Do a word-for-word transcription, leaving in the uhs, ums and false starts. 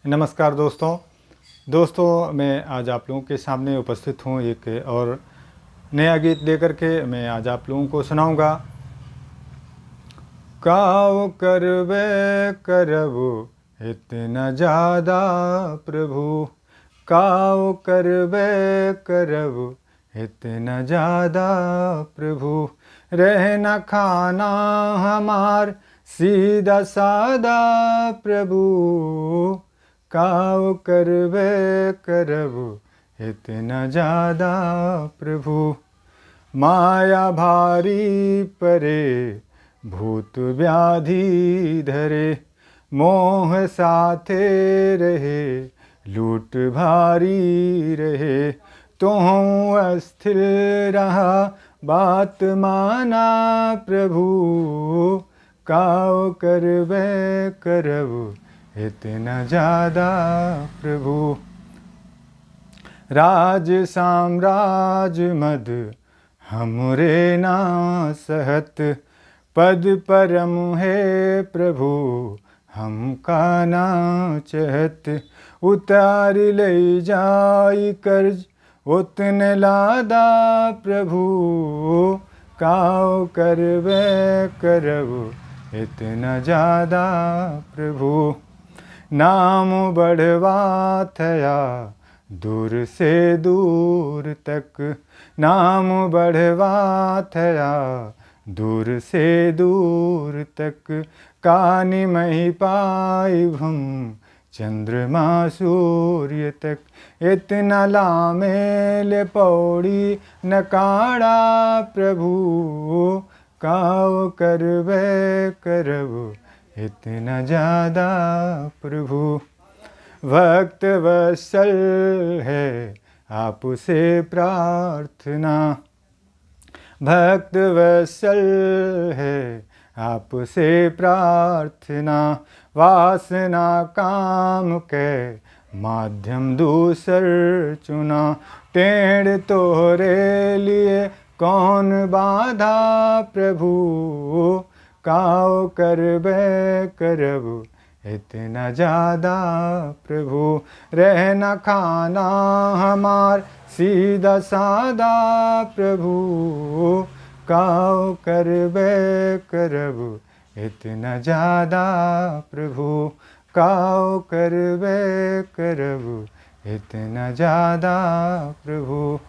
नमस्कार दोस्तों। दोस्तों, मैं आज आप लोगों के सामने उपस्थित हूँ एक और नया गीत लेकर के। मैं आज आप लोगों को सुनाऊंगा। काव करबे करबो इतना ज्यादा प्रभु, काव करबे करबो इतना ज्यादा प्रभु, रहना खाना हमार सीधा सादा प्रभु, काव करबे करबो इतना ज्यादा प्रभु। माया भारी परे, भूत व्याधि धरे, मोह साथे रहे, लूट भारी रहे। तोहूँ अस्थिर रहा, बात माना प्रभु, काव करबे करबो इतना ज्यादा प्रभु। राज साम्राज्य मद हमरे ना सहत, पद परम हे प्रभु हमका ना चहत। उतार लई जाई कर्ज ओतने लादा प्रभु, काव करबे करबो इतना ज्यादा प्रभु। नाम बढ़वा थया दूर से दूर तक, नाम बढ़वा थया दूर से दूर तक, कानी मही पाई हम चंद्रमा सूर्य तक। इतना लामे ले पौड़ी न काड़ा प्रभु, काव करबे करबो इतना ज्यादा प्रभु। भक्त वत्सल है आपसे प्रार्थना, भक्त वत्सल है आपसे प्रार्थना, वासना काम के माध्यम दूसर चुना। टेढ़ तोहरे लिए कौन बाधा प्रभु, काव करबे करबो इतना ज्यादा प्रभु। रहना खाना हमार सीधा सादा प्रभु, काव करबे करबो इतना ज्यादा प्रभु, काव करबे करबो इतना ज्यादा प्रभु।